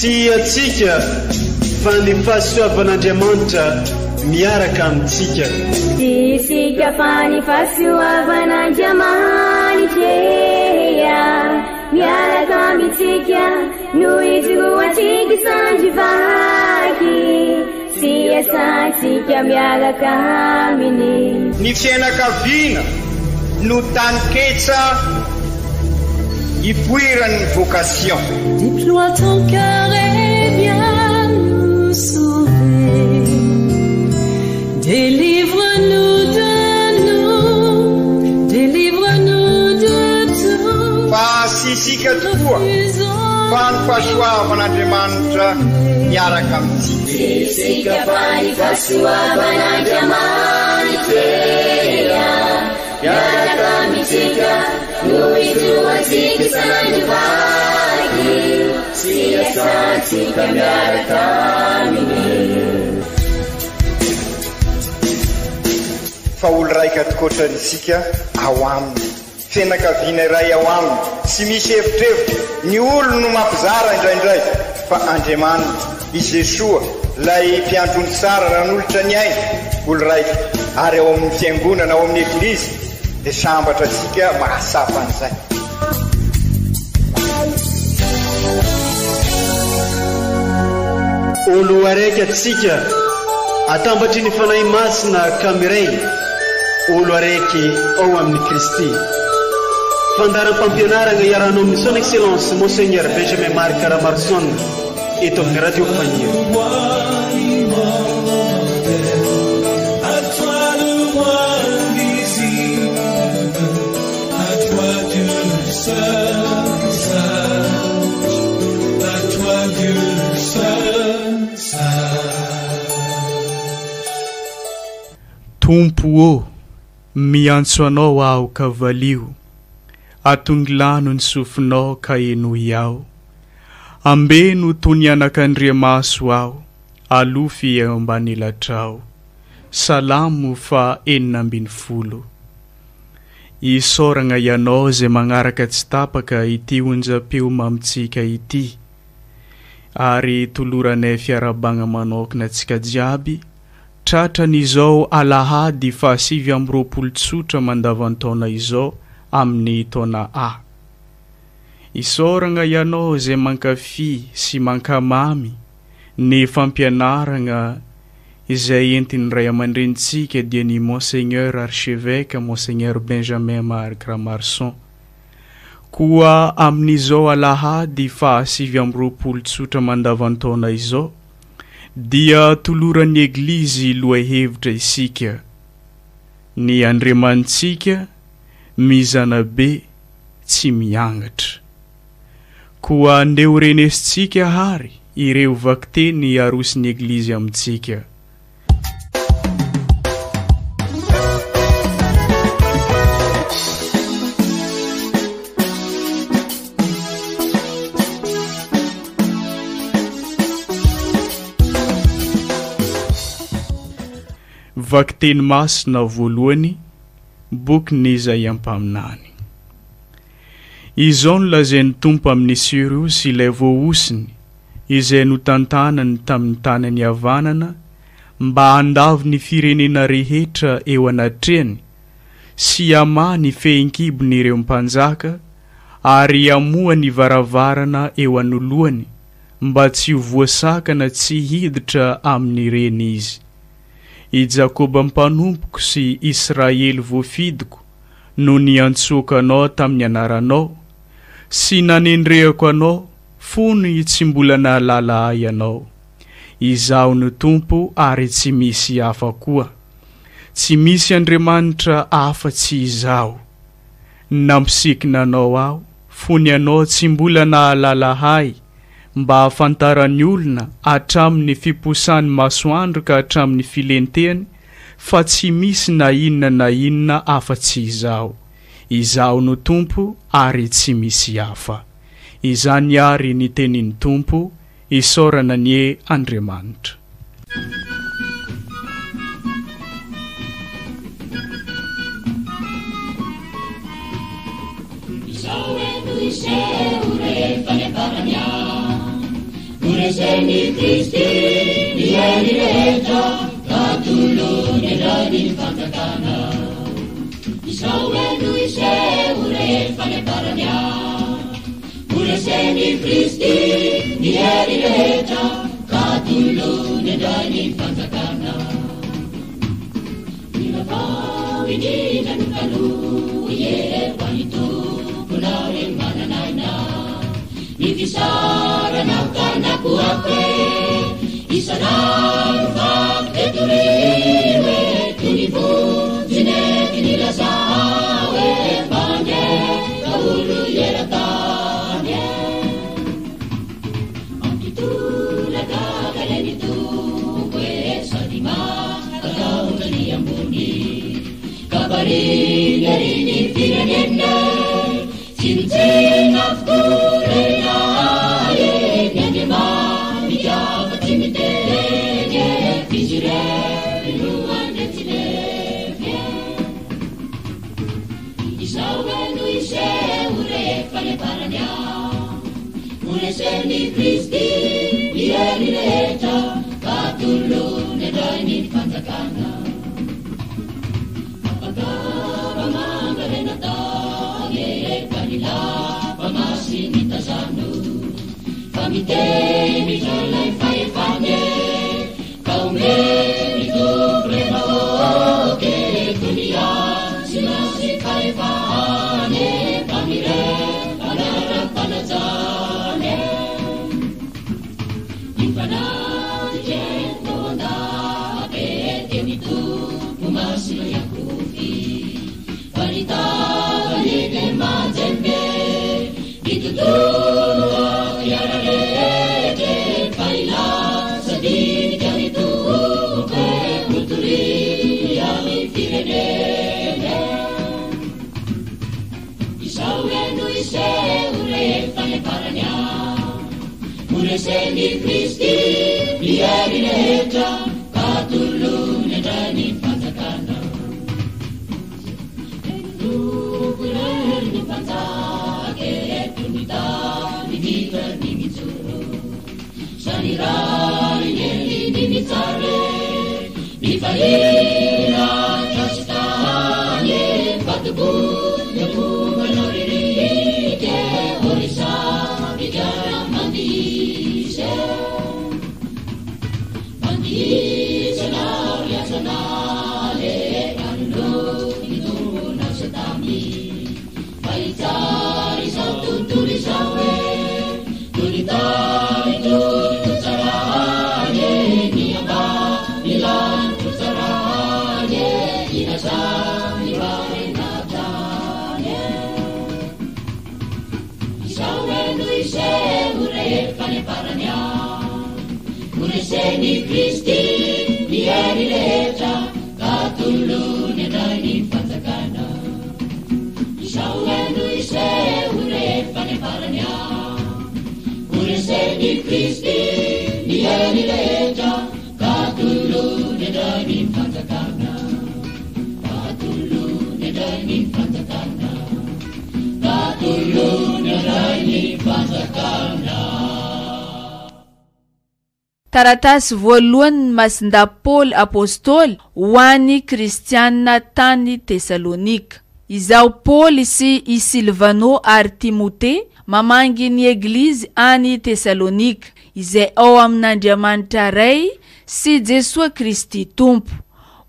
Tsy antsika fa ny fahasoavan'Andriamanitra miaraka amintsika. Tsy isika fa ny fahasoavan'Andriamanitra miaraka amintsika no ijoroantsika sandry vaky sy iasantsika miaraka aminy. Ny fiainakaviana no taninketsa ipoiran'ny vocation. Déploie ton cœur et viens nous sauver. Délivre-nous de nous, délivre-nous de tout. Fa tsy isika tokoa fa ny fahasoavan'Andriamanitra miaraka amintsika. Tsy isika fa ny fahasoavan'Andriamanitra miaraka amintsika no ijoroantsika isan'andro vaky sy iasantsika miaraka aminy. Fa olo raika tokoatrany isika ao aminy. Fianakaviana iray ao aminy, tsy misy evitrevitra, ny olony no mampizara indraindray, fa Andriamanitra, i Jesoa, ilay mpiandry ondry tsara nanolotra ny ainy, olo raika, ary ao amin'ny Fiangonana, ao amin'ny Eglizy, dia sambatra antsika mahatsapa an'izay. Olo araiky atsika, atambatry ny Fanahy Masina ka miray. Olo araiky ao amin'i Kristy. Fandaharam-pampianaragna iarahanao amin'ny Son Excellence Monseigneur Benjamin Marc Ramaroson eto amin'ny Radio Faniry. Tompo ô, miantso Anao aho ka valio, atongilano ny sofinao ka henoy aho. Ambeno toy ny anakandriamaso aho, alofy eo ambany elatrao. Salamo faha 16. Isaoragna Ianao izay magnaraka tsy tapaka ity onjam-peo mamintsika ity. Ary toloranay fiarahabagna manokana antsika jiaby Tratran'izao alahady faha 29 tsotra mandavan-taona izao amin'ny taona A. Isaoragna ianao izay mankafy sy mankamamy ny fampianaragna izay entin'ny ray aman-drenintsika dia ny Monseigneur Archevêque Monseigneur Benjamin Marc Ramarson. Koa amin'izao alahady faha 29 tsotra mandavan-taona izao dia toloran'ny Eglizy lohahevitra isika, Ny Andriamanitsika mizana be tsy miangatra. Koa andeha ho renesintsika àry ireo vakiteny arosin'ny Eglizy amintsika. Vakiteny masina voalohany, Bokin'i Izaia mpaminany. Izao no lazain'ny Tompo amin'i Siriosy ilay voahosiny, izay notantanany tamin'ny tanany havanana mba handavo ny firenena rehetra eo anatrehany sy hamaha ny fehinkibon'ireo mpanjaka ary hamoha ny varavarana eo anoloany mba tsy ho voasakana tsy hiditra amin'ireny izy. I Jakoba mpanompoko sy Israely voafidiko no niantsoako anao tamin'ny anaranao sy nanendrehako anao Fony tsy mbola nahalala ahy ianao. Izaho no Tompo ary tsy misy hafa koa. Tsy misy Andriamanitra afa tsy Izaho. Nampisikina anao aho fony ianao tsy mbola nahalala ahy mba hahafantaran'ny olona hatramin'ny fiposahan'ny masoandro ka hatramin'ny filentehany fa tsy misy na inona na inona afa-tsy Izaho. Izaho no Tompo ary tsy misy hafa. Izany àry ny tenin'ny Tompo, isaorana anie Andriamanitra. Izao eto hiseho rehefa niafarany ahy. Horesen'i Kristy ny hery rehetra ka tolony indray ny fanjakana. Izao e no hiseho rehefa ny farany andro. Horesen'i Kristy ny hery rehetra ka tolony indray ny fanjakana. Mivavaha indrindra no taloha ie ho an'ny Tomponao ry manan'aina. Ny fisarana tanako ako e, isan'andro vaky dia torio e, toy ny vonjy nentin'i Lazao e, mpandeha daholo eran-tany e. Mampitolagaga ilay ny Tompo e, sady mampatahotra ny ambony. Kabariny ery ny firenena e, tsinontsinona avokoa lehilahy e, ny Andriamanitra fa tsy miteny e, f'izy irery no Andrian tsy lefy e. Izao e no hiseho rehefa ny farany andro. Horesen'i Kristy ny hery rehetra ka tolony indray ny fanjakana. Afakaba manga re natany e, ka ny lapa masiny tazano. Fa miteny ilay fahefany e, ka omeny Tompo re vahoaka e, toy ny hasina sy fahefany e, fa mirefa anaram-panajana e. Ny fanahy eto an-dape teo ny Tompo masina Iakofy. Fa ny tavany dia manjembe, ny tontolo hiara-rehetra fa hilaza dinika ny Tompo e, hotoriny amin'ny firenena. Izao e no hiseho rehefa ny farany andro. Horesen'i Kristy ny hery rehetra ka tolony indray ny fanjakana. Tompo irery no mpanjaka eto ny tany vita ny mijoro. Sady rariny ery ny mitsara e, ny fahiny lanitra sy tany e, fatoboy eo momba ririka e, orisa mikara mandisa e. Mandisa anao ry azonao e, anolo ny tombonao sy tamy. Fa hitsara izao tontolo izao e, toy ny tany toy ny tsarany e, ny ambany lanitra tsarany e, ilazany marina hatrany e. Izao e no hiseho rehefa ny farany andro, horesen'i Kristy ny hery rehetra ka tolony indray ny fanjakana. Izao e no hiseho rehefa ny farany andro, horesen'i Kristy ny hery rehetra ka tolony indray ny fanjakana. Ka tolony indray ny fanjakana. Ka tolony indray ny fanjakana. Taratasy voalohan'ny Masindahy Paoly Apostoly ho an'ny Kristiana tany Tesalonika. Izaho Paoly sy i Silvano ary Timote mamangy ny Eglizy any Tesalonika, izay ao amin'Andriamanitra Ray sy Jesoa Kristy Tompo.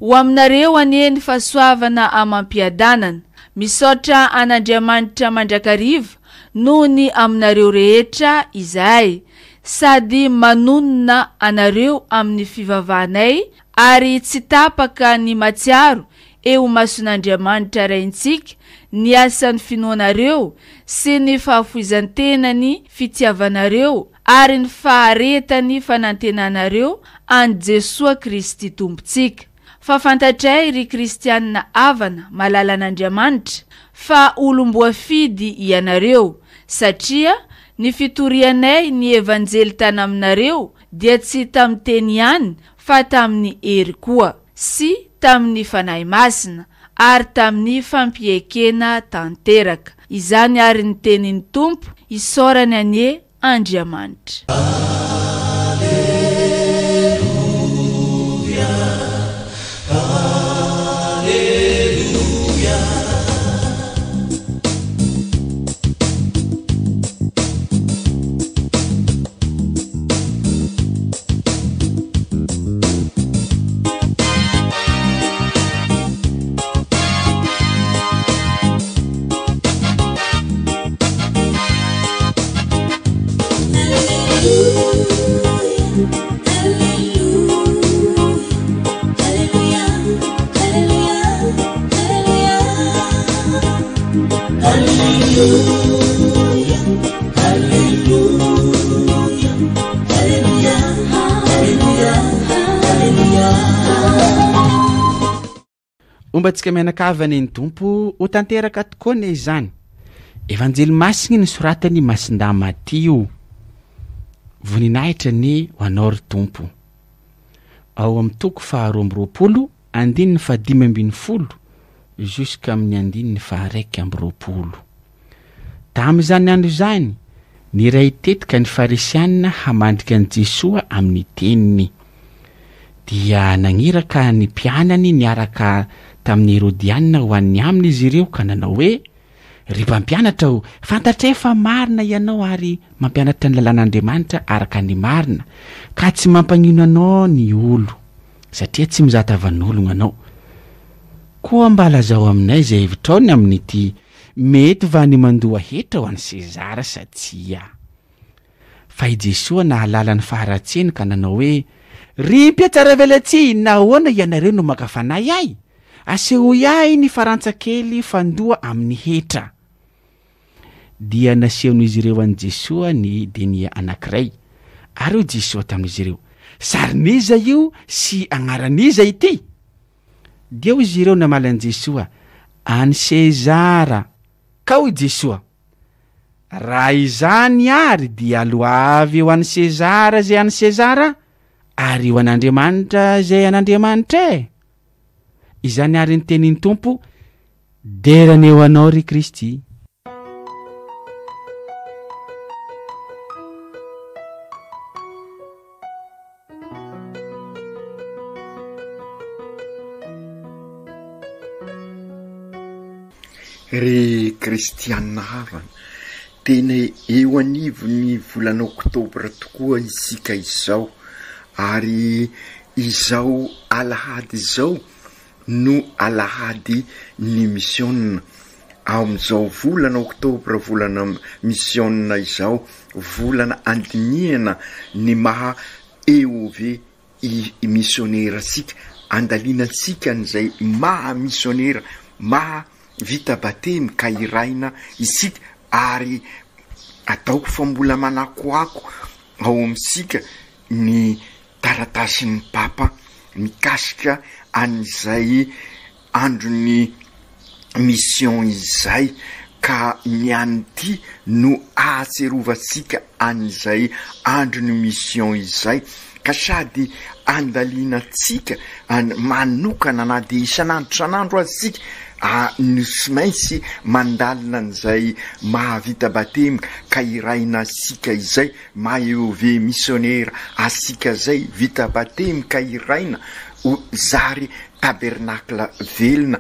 Ho aminareo anie ny fahasoavana amam-piadanana. Misaotra an'Andriamanitra mandrakariva noho ny aminareo rehetra izahay, sady manonona anareo amin'ny fivavahanay ary tsy tapaka ny matsiaro eo imason'Andriamanitra Raintsika ny asan'ny finoanareo sy ny fahafoizan-tenan'ny fitiavanareo ary ny faharetan'ny fanantenanareo an'i Jesoa Kristy Tompontsika. Fa fantatray ry kristianina havana malalan'Andriamanitra fa olom-boafidy ianareo, satria ny fitorianay ny Evanjely tanaminareo dia tsy tamin'ny teny ihany fa tamin'ny hery koa, sy tamin'ny Fanahy Masina, ary tamin'ny fampiekena tanteraka. Izany ary ny tenin'ny Tompo, isaorany anie Andriamanitra. Alléluia, Alléluia, Alléluia, Alléluia, Alléluia. Homba antsika mianakavy anie ny Tompo, ho tanteraka tokoa anie izany. Evanjely Masigny nosoratan'i Masindahy Matio. Voninahitra anie ho Anao ry Tompo. Ao amin'ny toko faha 22, andininy faha 15 jusqu'amin'ny andininy faha 21. Tamin'izany andro izany, niray tetika ny Farisianina hamandrika an'i Jesoa amin'ny teniny. Dia nagniraka ny mpianany niaraka tamin'ny Herodianina ho any aminy izy ireo ka nanao hoe, Ry mpampianatra ô, fantatray fa marina ianao ary mampianatra ny lalàn'Andriamanitra araka ny marina, ka tsy mampagnino anao ny olo, satria tsy mizaha tavan'ologno anao. Koa mba lazao aminay izay hevitrao ny amin'ity, mety va ny mandoa hetra ho an'i Sezara sa tsia? Fa i Jesoa nahalala ny faharatsiany ka nanao hoe, Ry mpihatsaravelatsihy, nahoana ianareo no maka fanahy ahy? Asehoy ahy ny farantsa kely fandoa amin'ny hetra. Dia nasehon'izy ireo an'i Jesoa ny denia anankiray. Ary hoy Jesoa tamin'izy ireo, Sarin'iza io sy agnaran'iza ity? Dia hoy izy ireo namaly an'i Jesoa, An'i Sezara. Ka hoy Jesoa, Raha izany àry dia aloavy ho an'i Sezara izay an'i Sezara, ary ho an'Andriamanitra izay an'Andriamanitra e! Izany àry ny tenin'ny Tompo, dera anie ho Anao ry Kristy. Ry kristianina havana, tena eo anivon'ny volana oktobra tokoa isika izao ary izao alahady izao no alahady ny misiona. Amin'izao volana oktobra volana misiona izao, volana andinihana ny maha EOV i misionera antsika, andalinantsika an'izay maha misionera, maha vita batemy ka irahina isika ary ataoko fa mbola manakoako ao amintsika ny taratasin'ny Papa mikasika an'izay andron'ny mission izay ka ny an'ity no ahatserovantsika an'izay andron'ny mission izay ka sady andalinantsika manokana na dia isan'andro isan'andro aza isika no tsy maintsy mandalina an'izay mahavita batemy ka irahina antsika izay Maha EOV misionera asika zay vita batemy ka iraina ho zary tabernacle velona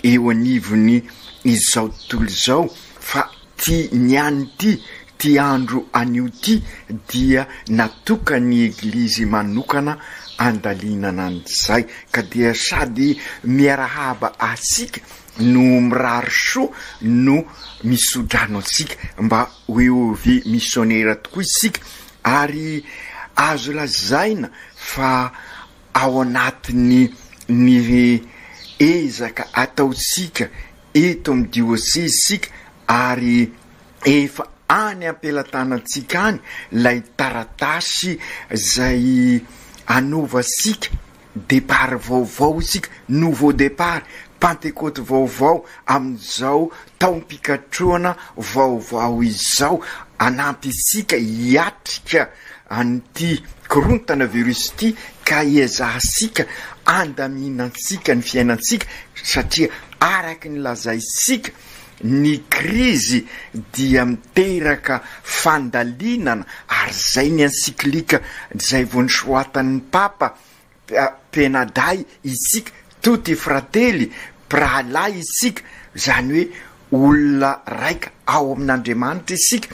eo anivony izao tontolo izao fa ty niany ty ty andro anio ty dia natokany eglizy manokana andalinana an'izay ka dia sady miarahaba asika no mirary soa no misodrano antsika mba ho EOV misionera tokoa isika ary azo lazaina fa ao anatin'ny ny ezaka ataontsika eto amin'ny diosezy isika ary efa any am-pelatanantsika any ilay taratasy izay anovantsika Départ vaovao isika, nouveau départ, Pantekoty vaovao amin'izao taom-pikatrohana vaovao izao, hanampy antsika hiatrika an'ity korontana virus ity ka hiezahantsika handaminantsika ny fiainantsika satria araka ny lazaintsika ny krizy dia miteraka fandalinana ary izay ny encyclique izay vao nosoratan'ny Papa mpianadahy isika, tutti fratelli, mpirahalahy isika, izany hoe olona raika ao amin'Andriamanitra isika,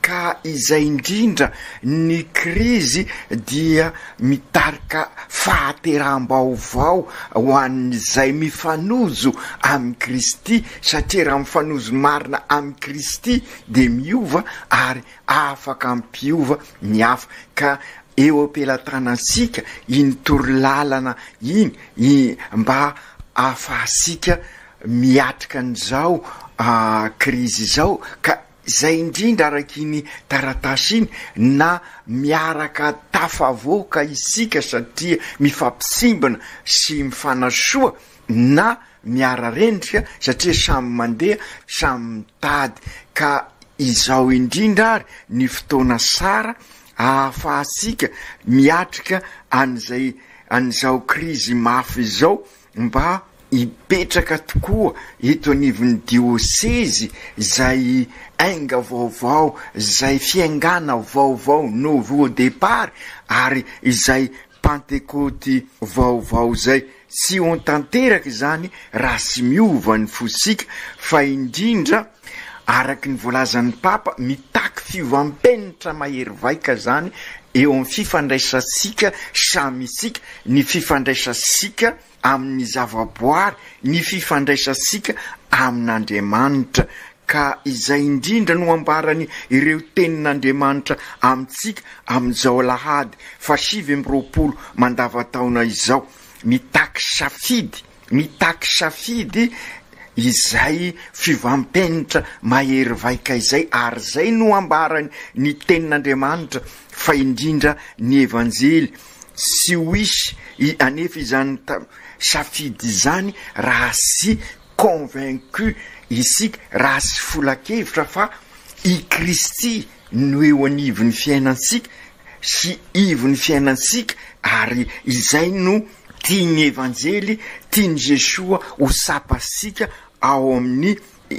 ka izay indrindra ny krizy dia mitarika fahateraham-baovao ho an'izay mifanojo amin'i Kristy, satria raha mifanojo marina amin'i Kristy dia miova ary afaka hampiova ny hafa, ka eo am-pelatanantsika iny torolalana iny mba ahafahantsika miatrika an'izao. krizy izao ka izay indrindra araka iny taratasy iny na miaraka tafavoaka isika satria mifampisimbina sy mifanasoa na miara-rendrika satria samy mandeha samy mitady ka izao indrindra ary ny fotoana sara ahafahantsika miatrika an'izay an'izao krizy mafy izao mba hipetraka tokoa eto anivon'ny diosezy izay ainga vaovao, izay fiaingàna vaovao, nouveau départ, ary izay Pantekôty vaovao izay. Tsy ho tanteraka izany raha tsy miova ny fosika, fa indrindra, araka ny voalazan'ny Papa, mitaky fiovam-penitra mahery vaika izany eo amin'ny fifandraisantsika samy isika, ny fifandraisantsika amin'ny zavaboary, ny fifandraisantsika amin'Andriamanitra. Ka izay indrindra no ambarany ireo tenin'Andriamanitra amintsika amin'izao alahady faha-29 mandavantaona izao. Mitaky safidy, mitaky safidy izay fiovam-penitra mahery vaika izay, ary izay no ambarany ny tenin'Andriamanitra fa indrindra ny Evanjely. Tsy ho hisy anefa izany safidy izany raha tsy convaincu isika, raha tsy fola-kevitra fa i Kristy no eo anivon'ny fiainantsika sy ivon'ny fiainantsika ary izay no tian'ny Evanjely, tian'i Jesoa ho tsapantsika ao amin'ny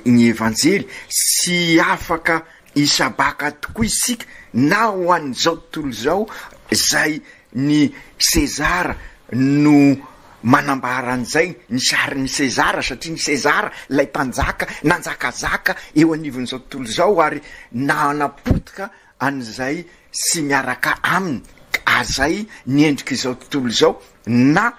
ny Evanjely. Tsy afaka hisabaka tokoa isika na ho an'izao tontolo izao izay ny Sezara no manambara an'izay, ny sarin'i Sezara, satria ny Sezara ilay mpanjaka nanjakazaka eo anivon'izao tontolo izao ary nanapotika an'izay tsy miaraka aminy, azay ny endrik'izao tontolo izao na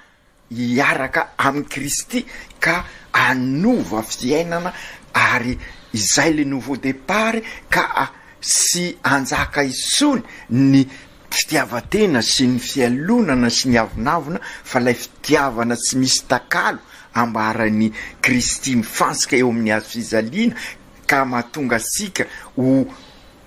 hiaraka amin'i Kristy ka hanova fiainana ary izay le nouveau départ ka tsy hanjaka intsony ny fitiavan-tena sy ny fialonana sy ny avonavona fa ilay fitiavana tsy misy takalo ambaran'i Kristy mifantsika eo amin'ny hazo fijaliana ka mahatonga antsika ho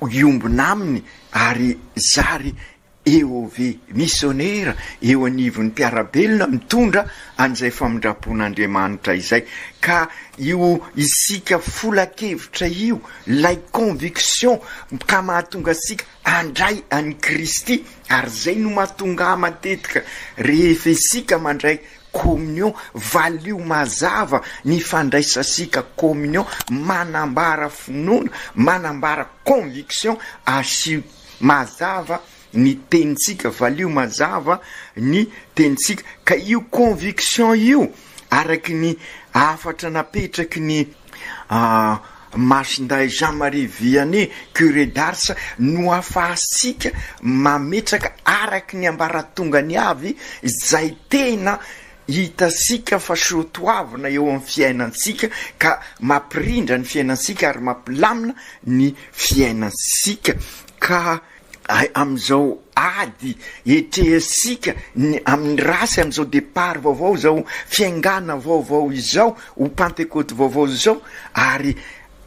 hiombona aminy ary zary EOV, misionera eo anivon'ny mpiara-belona mitondra an'izay famindram-pon'Andriamanitra izay. Ka io isika fola-kevitra io, ilay conviction ka mahatonga antsika handray an'i Kristy, ary izay no mahatonga ahy matetika rehefa isika mandray communion, valio mazava ny fandraisantsika communion, manambara finoana, manambara conviction, asio Mazava ny tenintsika, valio mazava ny tenintsika. Ka io conviction io, araky ny hafatra napetraky ny Masindahy Jean Marie Vianney, curé d'Ars, no ahafahantsika mametraka araky ny ambaratongany avy izay tena hitantsika fa soatoavina eo amin'ny fiainantsika ka mampirindra ny fiainantsika ary mampilamina ny fiainantsika ka amin'izao ady etrehantsika ny amin'ny ratsy amin'izao départ vaovao izao fiaingàna vaovao izao ho pantekoty vaovao izao ary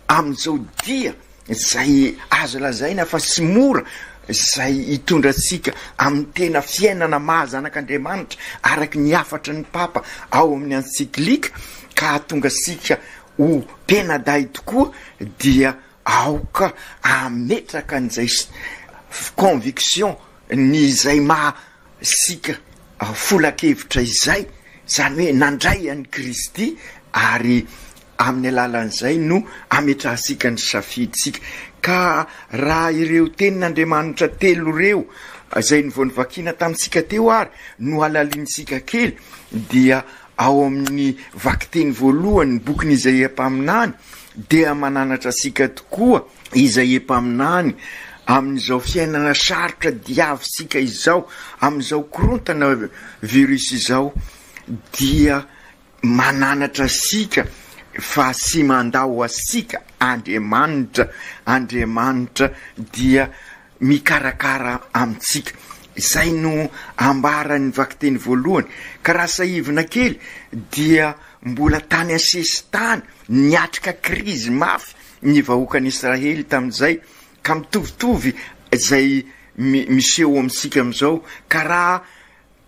amin'izao dia izay azo lazaina fa tsy mora izay hitondra antsika amin'ny tena fiainana maha zanak'Andriamanitra araka ny hafatry ny Papa ao amin'ny encyclique ka hahatonga antsika ho mpianadahy tokoa dia aoka hametraka an'izay conviction ny izay maha isika fola-kevitra izay, izany hoe nandray an'i Kristy ary amin'ny alalan'izay no ametrahantsika ny safidintsika. Ka raha ireo tenin'Andriamanitra telo ireo izay vao novakiana tamintsika teo ary no halalinintsika kely dia ao amin'ny vakiteny voalohany ny bokin'i Izaia mpaminany dia mananatra antsika tokoa Izaia mpaminany amin'izao fiainana sarotra diavintsika izao, amin'izao korontana virus izao dia mananatra antsika fa tsy mandao antsika Andriamanitra, Andriamanitra dia mikarakara amintsika. Izay no ambaran'ny vakiteny voalohany. Ka raha sahivina kely dia mbola tany an-sesitany. Niatrika krizy mafy ny vahoakan'Israely tamin'izay ka mitovitovy izay miseho amintsika amin'izao ka raha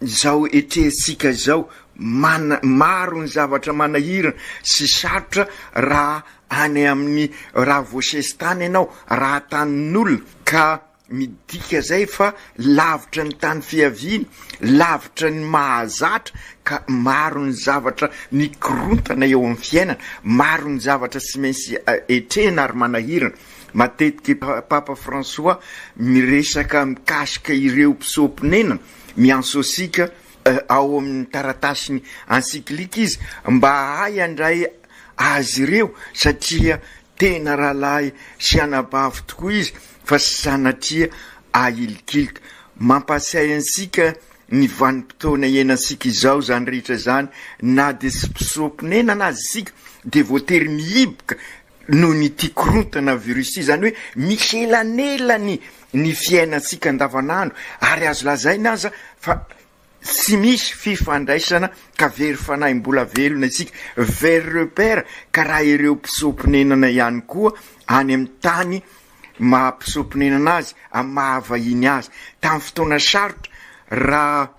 izao etrehintsika izao mana maro ny zavatra manahirana sy sarotra raha any amin'ny raha voasesitany ianao raha tanin'olona ka Midika izay fa lavitra ny tany fiaviana, lavitra ny mahazatra ka maro ny zavatra mikorontana eo amin'ny fiainana, maro ny zavatra tsy maintsy etrehina ary manahirana. Matetika Papa François miresaka mikasika ireo mpisoa-ponenana, miantso antsika ao amin'ny taratasiny encyclique izy mba hahay handray azy ireo satria Tena rahalahy sy anabavy tokoa izy fa tsy sanatria ahilikilika. Mampahatsiahy antsika ny vanim-potoana iainantsika izao izany rehetra izany, na dia tsy mpisoa-ponenana aza isika dia voatery mihiboka noho ny ity korontana virus ity, izany hoe misy elanelany ny fiainantsika andavanandro ary azo lazaina aza fa Tsy misy fifandraisana ka very fanahy mbola velona isika, very repère ka raha ireo mpisoa-ponenana ihany koa any amin'ny tany maha mpisoa-ponenana azy, amin'ny maha vahiny azy. Tamin'ny fotoana sarotra raha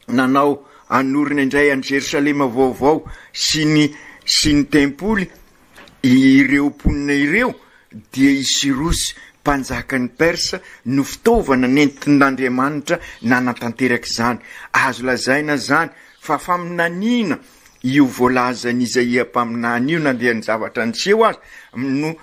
nanao hanorina indray an'i Jerosalema vaovao sy ny sy ny tempoly ireo mponina ireo dia i Sirosy, mpanjakan'i Persa, no fitaovana nentin'Andriamanitra nanatanteraka izany. Azo lazaina izany fa faminaniana io voalazan'i Izaia mpaminany io na dia ny zavatra niseho aza no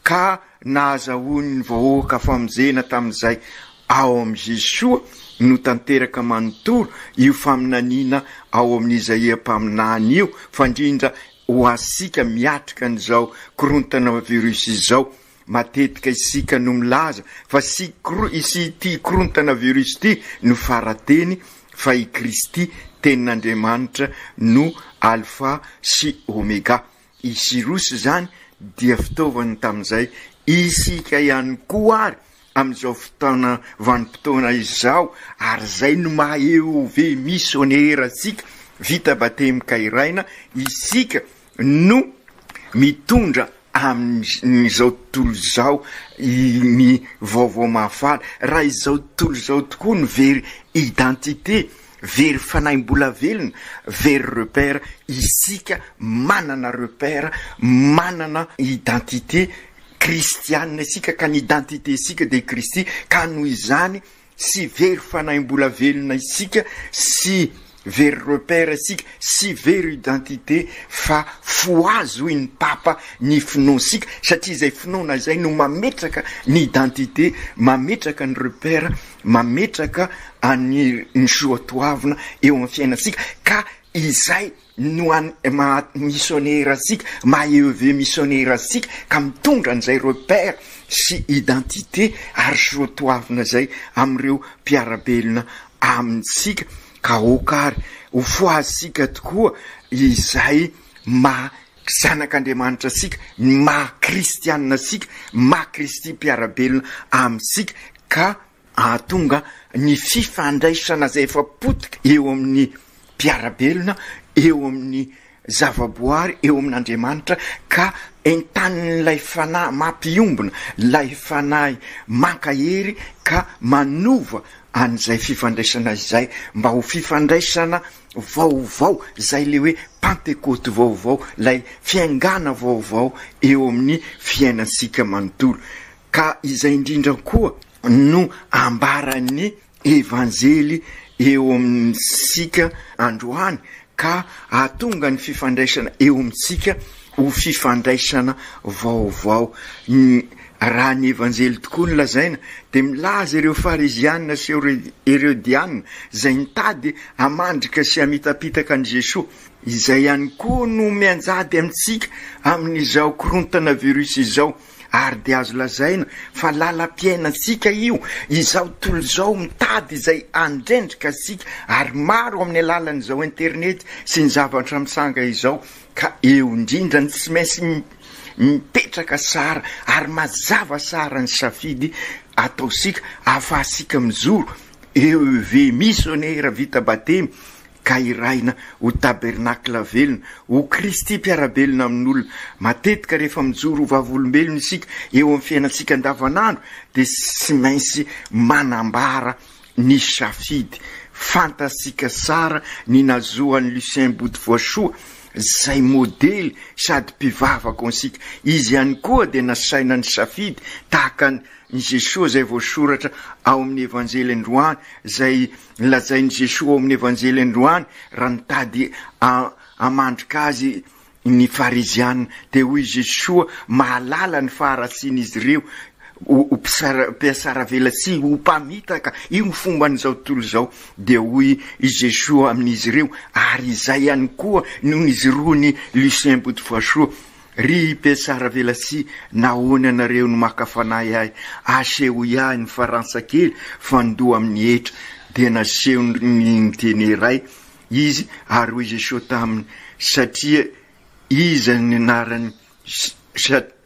ka nahazahoan'ny vahoaka famonjena tamin'izay. Ao amin'i Jesoa no tanteraka manontolo io faminaniana ao amin'i Izaia mpaminany io, fa indrindra Ho antsika miatrika an'izao korontana virus izao, matetika isika no milaza fa sy ity korontana virus ity no fara-teny fa i Kristy Tenin'Andriamanitra no Alpha sy Omega. I Sirosy izany dia fitaovany tamin'izay. Isika ihany koa ary amin'izao fotoana vanim-potoana izao ary izay no maha EOV misionera antsika, vita batemy ka iraina, isika no mitondra amin'izao tontolo izao ny vaovao mahafaly. Raha izao tontolo izao tokoa no very identité, very fanahy mbola velona, very repère, isika manana repère, manana identité, Kristianina isika ka ny identité isika dia i Kristy ka noho izany tsy very fanahy mbola velona isika sy very repère isika sy very identité fa fohazo hoy ny Papa ny finoansika satria izay finoana izay no mametraka ny identité mametraka ny repère mametraka any ny soatoavina eo amin'ny fiainantsika ka izay no an maha missionnaire antsika, maha EEV missionnaire antsika ka mitondra an'izay repère sy identité ary soatoavina izay amin'ireo mpiara-belona amintsika ka aoka ary ho fohazintsika tokoa izay maha zanak'Andriamanitra antsika, ny maha kristianina antsika, maha Kristy mpiara-belona amintsika ka Hahatonga ny fifandraisana izay efa potika eo amin'ny mpiara-belona, eo amin'ny zavaboary, eo amin'Andriamanitra, ka entanin'ilay Fanahy mampiombona, ilay Fanahy mankahery ka manova an'izay fifandraisana izay mba ho fifandraisana vaovao, izay ilay hoe Pantekoty vaovao, ilay fiaingàna vaovao eo amin'ny fiainantsika manontolo. Ka izay indrindra koa no ambaran'ny Evanjely eo amintsika androany ka hahatonga ny fifandraisana eo amintsika ho fifandraisana vaovao. Raha ny Evanjely tokoa no lazaina dia milaza ireo Fariziana sy Herodiana izay nitady hamandrika sy hamitapitaka an'i Jesoa, izay ihany koa no mianjady amintsika amin'izao korontana virus izao. Ary dia azo lazaina fa lalam-piainantsika io, izao tontolo izao mitady izay handrendrika antsika, ary maro amin'ny alalan'izao internet sy ny zavatra mitranga izao, ka eo indrindra no tsy maintsy mipetraka tsara ary mazava tsara ny safidy ataontsika ahafahantsika mijoro EEV missionnaire vita batemy. ka irahina ho tabernakla velona, ho Kristy mpiara-belona amin'olona. Matetika rehefa mijoro ho vavolombelona isika eo amin'ny fiainantsika andavanandro dia tsy maintsy manambara ny safidy. Fantatsika tsara ny nazoan'i Lucien Botovoasoa izay modely sady mpivavaka ho antsika. Izy ihany koa dia nasaina nisafidy tahaka an'i Jesoa izay voasoratra ao amin'ny Evanjely androany, izay lazain'i Jesoa ao amin'ny Evanjely androany raha nitady hamandrika azy ny Fariziana, dia hoy Jesoa mahalala ny faharatsian'izy ireo, ho mpiasaravelatsihy, ho mpamitaka, io ny fomban'izao tontolo izao, dia hoy i Jesoa amin'izy ireo, ary izay ihany koa no nijoroan'i Lucien Botovoasoa, Ry mpiasaravelatsihy, nahoana ianareo no maka fanahy ahy? Asehoy ahy ny farantsa kely fandoa amin'ny hetra. Dia nasehony ny teny iray izy, ary hoy Jesoa taminy, Satria iza ny anaran'i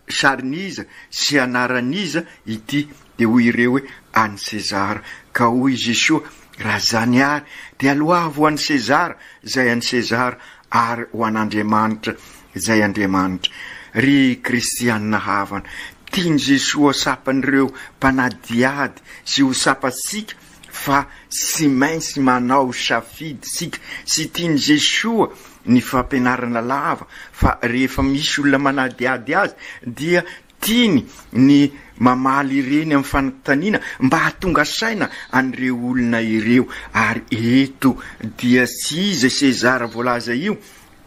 Sarin'iza sy anaran'iza ity? Dia hoy ireo hoe, An'i Sezara. Ka hoy Jesoa, Raha izany àry, dia aloavo ho an'i Sezara izay an'i Sezara, ary ho an'Andriamanitra izay Andriamanitra. Ry kristianina havana, tian'i Jesoa sapan'ireo mpanadihady sy ho sapantsika fa tsy maintsy manao safidy isika. Tsy tian'i Jesoa ny fampianarana lava fa rehefa misy olona manadihady azy dia tiany ny mamaly ireny amin'ny fanontaniana mba hahatonga saina an'ireo olona ireo. Ary eto dia tsy iza Sezara voalaza io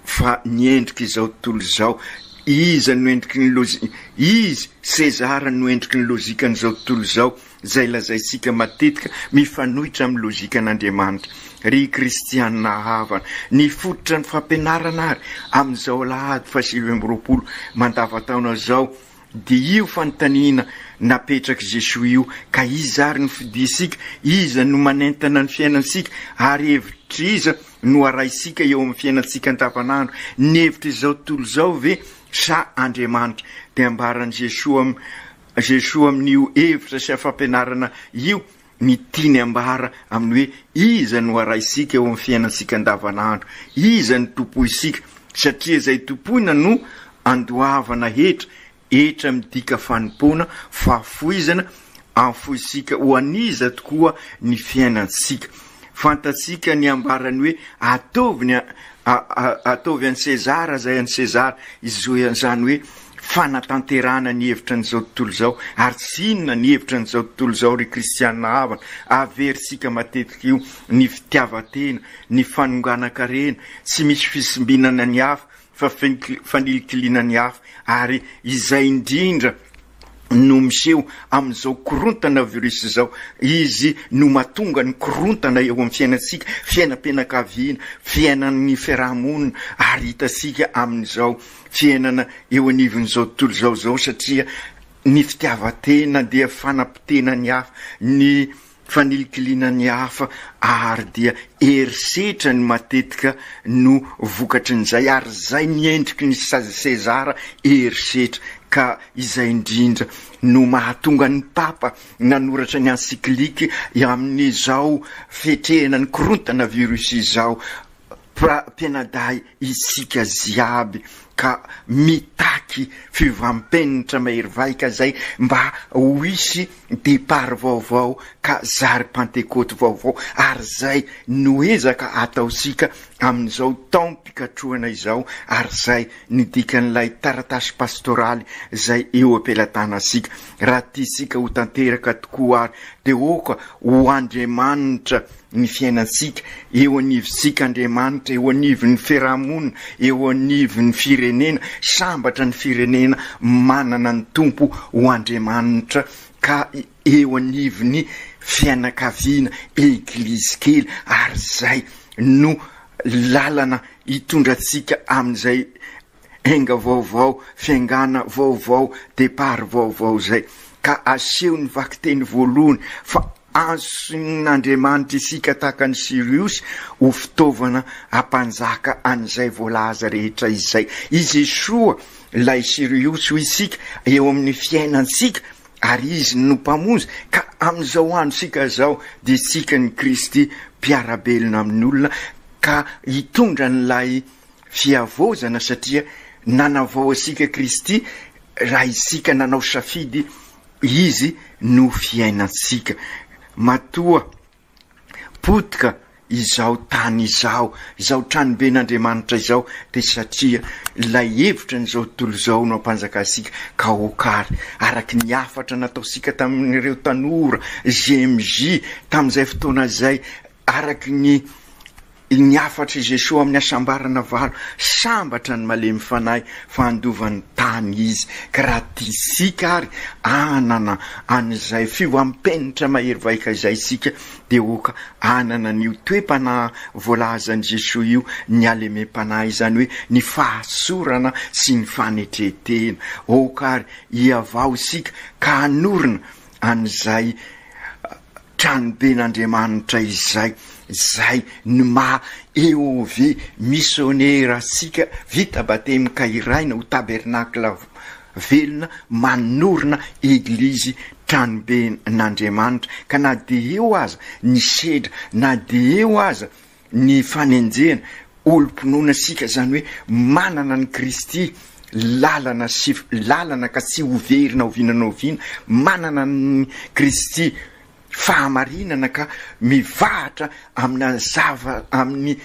fa ny endrik'izao tontolo izao. Iza no endriky ny loji-, izy Sezara no endriky ny lojikan'izao tontolo izao. izay lazaintsika matetika mifanohitra amin'ny lojikan'Andriamanitra. Ry kristiana havana, ny fototra ny fampianarana ary amin'izao alahady faha-29 mandavantaona izao dia io fanontaniana napetrak'i Jesoa io, ka iza ary no fidiantsika, iza no manentana ny fiainantsika ary hevitr'iza no arahintsika eo amin'ny fiainantsika andavanandro, ny hevitr'izao tontolo izao ve sa Andriamanitra? Dia ambaran'i Jesoa Jesoa amin'io hevitra sy fampianarana io ny tiany ambara amin'ny hoe iza no arahintsika eo amin'ny fiainantsika andavanandro, iza no tompointsika, satria izay tompoina no andoavana hetra, hetra midika fanompoana, fahafoizana, afointsika ho an'iza tokoa ny fiainantsika. Fantatsika ny ambarany hoe ataovy ny ataovy an'i Sezara izay an'i Sezara, izany hoe fanatanterahana ny hevitra an'izao tontolo izao, ary tsy inona ny hevitra an'izao tontolo izao ry kristiana havana, averintsika matetika io, ny fitiavan-tena, ny fanonganan-karena, tsy misy fisimbinana ny hafa fa fanilikiliana ny hafa, ary izay indrindra no miseho amin'izao korontana virus izao, izy no mahatonga ny korontana eo amin'ny fiainantsika, fiainam-pianakaviana, fiainan'ny fiaraha-monina, ary hitantsika amin'izao fiainana eo anivon'izao tontolo izao izao satria ny fitiavan-tena dia fanapotehana ny hafa, ny fanilikiliana ny hafa ary dia herisetra ny matetika no vokatrin'izay ary izay ny endriky ny Sezara herisetra ka izay indrindra no mahatonga ny Papa nanoratra ny encyclique amin'izao fiatrehana ny korontana virus izao Mpianadahy isika jiaby ka mitaky fiovam-penitra mahery vaika zay mba ho hisy départ vaovao ka zary pantekoty vaovao ary zay no ezaka ataontsika amin'izao taom-pikatrohana izao ary zay ny dikan'ilay taratasy pastoraly zay eo am-pelatanantsika. Raha tiantsika ho tanteraka tokoa ary dia oka ho Andriamanitra ny fiainantsika, eo anivontsika Andriamanitra, eo anivon'ny fiarahamonina, eo anivon'ny firenena, sambatra ny firenena manana ny Tompo ho Andriamanitra ka eo anivon'ny fianakaviana, Eglizy kely, ary izay no lalana hitondra antsika amin'izay Enga vaovao, fiaingàna vaovao, départ vaovao izay. Ka aseho ny vakiteny voalohany fa antsoin'Andriamanitra isika tahaka an'i Siriosy ho fitaovana hampanjaka an'izay voalaza rehetra izay. I Jesoa ilay Siriosy hoy isika eo amin'ny fiainantsika ary Izy no Mpamonjy ka amin'izao androntsika izao dia isika ny Kristy mpiara-belona amin'ny olona. ka hitondra an'ilay fihavaozana satria nanavao antsika Kristy raha isika nanao safidy Izy no fiainantsika. Matoa potika izao tany izao, izao tranoben'Andriamanitra izao dia satria ilay hevitra an'izao tontolo izao no ampanjakantsika ka aoka ary araka ny hafatra nataontsika tamin'ireo tanora GMJ tamin'izay fotoana izay araka ny Ny hafatr'i Jesoa amin'ny hasambarana valo, Sambatra ny malemy fanahy fa handova ny tany izy. Ka raha tiantsika ary hanana an'izay fiovam-penitra mahery vaika izay isika dia oka hanana an'io toe-panahy voalazan'i Jesoa io, ny halemem-panahy izany hoe ny fahatsorana sy ny fanetren-tena. Aoka ary hihavao isika ka hanorina an'izay tranoben'Andriamanitra izay, izay ny maha EOV misionera antsika vita batemy ka iraina ho tabernakla velona manorina eglizy tranoben'Andriamanitra ka na dia eo aza ny sedra na dia eo aza ny fanenjehana olom-pinoana isika izany hoe manana an'i Kristy lalana sy lalana ka tsy ho very na oviana na oviana, manana an'i Kristy fahamarinana ka mivahatra amina zava amin'ny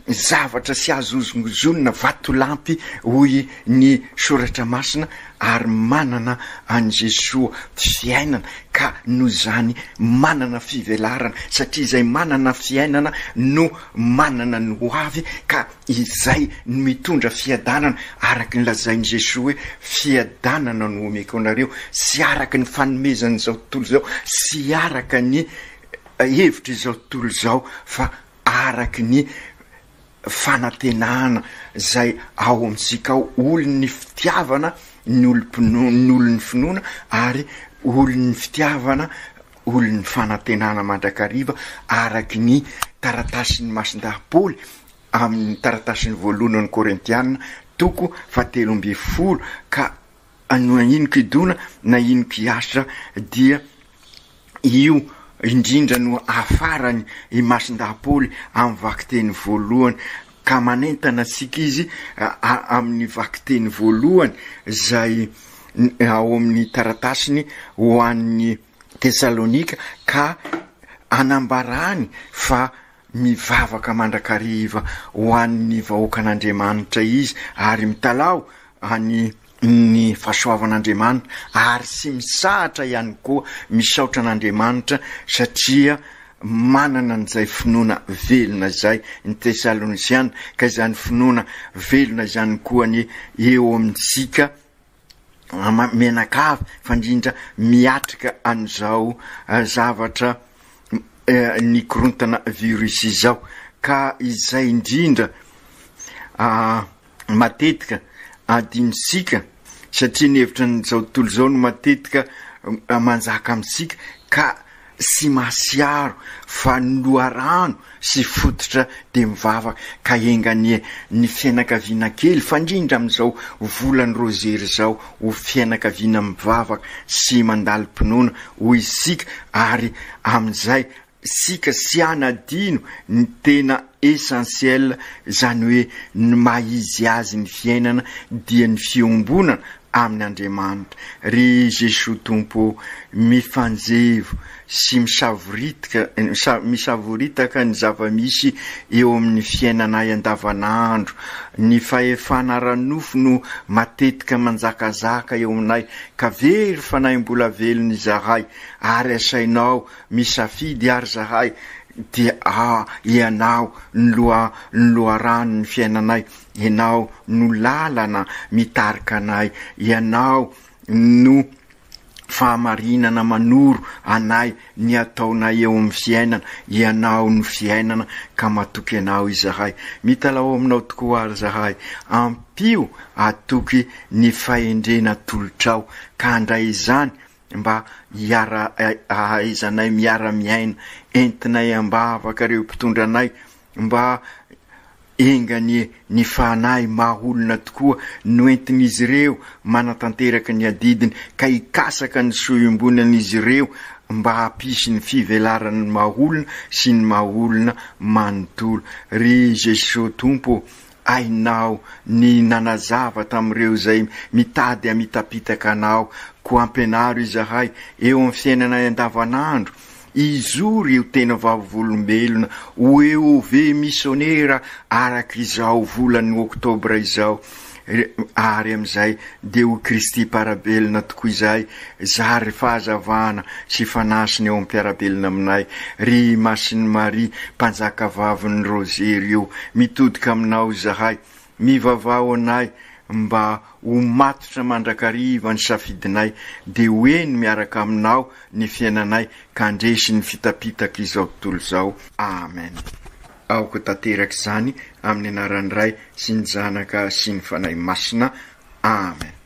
zavatra sy azo hozongozonina vatolampy hoy ny soratra masina ary manana an'i Jesoa fiainana ka noho izany manana fivelarana satria izay manana fiainana no manana ny ho avy ka izay no mitondra fiadanana araka ny lazain'i Jesoa hoe fiadanana no omeko anareo tsy araka ny fanomezan'izao tontolo izao tsy araka ny hevitr'izao tontolo izao fa araka ny fanantenana izay ao amintsika ao, olon'ny fitiavana ny olom-pinoana, ny olon'ny finoana ary olon'ny fitiavana, olon'ny fanantenana mandrakariva araky ny taratasin'i Masindahy Paoly amin'ny taratasiny voalohany Korintiana toko fahatelo ambin'ny folo ka na inon-kidona na inon-kiasa dia io indrindra no hafarany i Masindahy Paoly amin'ny vakiteny voalohany ka manentana antsika izy amin'ny vakiteny voalohany izay ao amin'ny taratasiny ho an'ny Tesalonika ka anambarany fa mivavaka mandrakariva ho an'ny vahoakan'Andriamanitra izy ary mitalaho any ny fahasoavan'Andriamanitra ary tsy misahatra ihany koa misaotra an'Andriamanitra satria manana an'izay finoana velona izay ny Tesalonisiana ka izany finoana velona izany koa anie eo amintsika mianakavy fa indrindra miatrika an'izao zavatra ny korontana virus izao ka izay indrindra matetika adinontsika satria ny hevitra an'izao tontolo izao no matetika manjaka amintsika ka sy mahatsiaro fa ny loharano sy fototra dia mivavaka ka enga anie ny fianakaviana kely fa indrindra amin'izao volan'ny rozery izao ho fianakaviana mivavaka sy mandalim-pinoana hoy isika ary amin'izay isika tsy hanadino ny tena essentiel izany hoe ny maha izy azy ny fiainana dia ny fiombonana amin' Andriamanitra. Ry Jesoa Tompo ô, mifanjevo sy misavoritika misavoritaka ny zava-misy eo amin'ny fiainanay andavanandro. Ny fahefana ara-nofo no matetika manjakazaka eo aminay ka very fanahy mbola velona izahay ary asainao Misafidy ary zahay dia ah ianao ny loha ny loharanon'ny fiainanay, ianao no lalana mitarika anay, ianao no fahamarinana manoro anay ny ataonay eo amin'ny fiainana, ianao no fiainana ka matoky anao izahay. Mitalaho aminao tokoa ary zahay, ampio atoky ny fahendrena atolotrao ka handray izany mba hiara hahaizanay miara miaina, entinay ambavaka ireo mpitondra anay mba enga anie ny fanahy maha olona tokoa no entin'izy ireo manatanteraka ny adidiny ka hikasaka ny soa iombonan'izy ireo mba hampisy ny fivelaran'ny maha olona sy ny maha olona manontolo. Ry Jesoa Tompo ô, hainao ny nanazava tamin'ireo izay mitady hamitapitaka Anao, koa ampianaro izahay eo amin'ny fiainanay andavanandro, hijoro eo tena vavolombelona ho EOV misionera araka izao volan'ny oktobra izao, ary amin'izay dia ho Kristy mpiara-belona tokoa izahay, zary fahazavana sy fanasina eo amin'ny mpiara-belona aminay. Ry Masin'i Maria, Mpanjakavavin'ny Rozery ô, mitodika aminao izahay, mivavaha ho anay mba ho matotra mandrakariva ny safidinay, dia ho eny miaraka aminao ny fiainanay ka handresy ny fitapitak'izao tontolo izao. Amen. Aoka tanteraka izany amin'ny anaran'ny Ray sy ny Zanaka sy ny Fanahy Masina. Amen.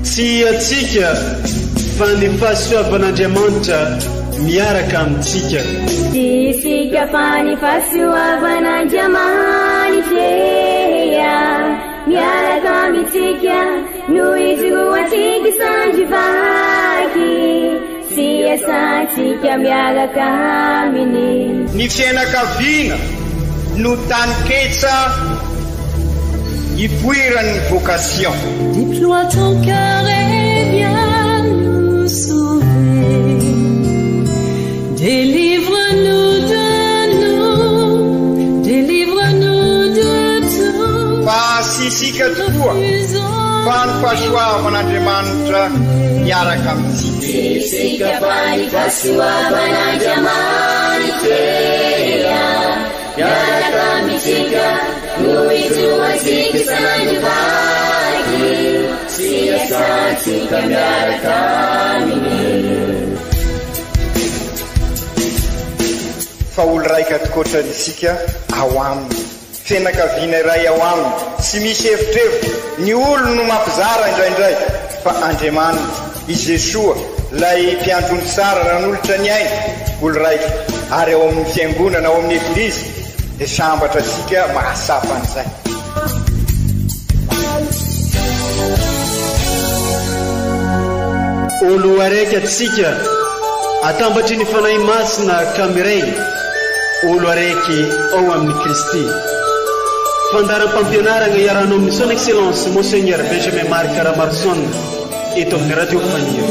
Tsy antsika fa ny fahasoavan'Andriamanitra miaraka amintsika. Tsy isika fa ny fahasoavan'Andriamanitra miaraka amintsika no ijoroantsika sandry vaky sy iasantsika miaraka aminy. Ny fiainakaviana no taninketsa ipoiran'ny vocation. Déploie ton cœur et viens nous sauver. Délivre-nous de nous, délivre-nous de tout. Fa tsy isika tokoa fa ny fahasoavan'Andriamanitra miaraka amintsika. Tsy isika fa ny fahasoavan'Andriamanitra miaraka amintsika no ijoroantsika sandry vaky sy iasantsika miaraka aminy. Fa olo raika tokoatra isika ao aminy. Fianakaviana iray ao aminy, tsy misy evitrevitra, ny olony no mampizara indraindray, fa Andriamanitra, i Jesoa, ilay Mpiandry ondry tsara nanolotra ny ainy, olo raika, ary ao amin'ny Fiangonana, ao amin'ny Eglizy, dia sambatra isika mahatsapa an'izay. Olo araiky atsika atambatry ny Fanahy Masina ka miray olo araiky ao amin'i Kristy. Fandaharam-pampianaragna iarahanao amin'ny Son Excellence Monseigneur Benjamin Marc Ramaroson eto amin'ny Radio Faniry.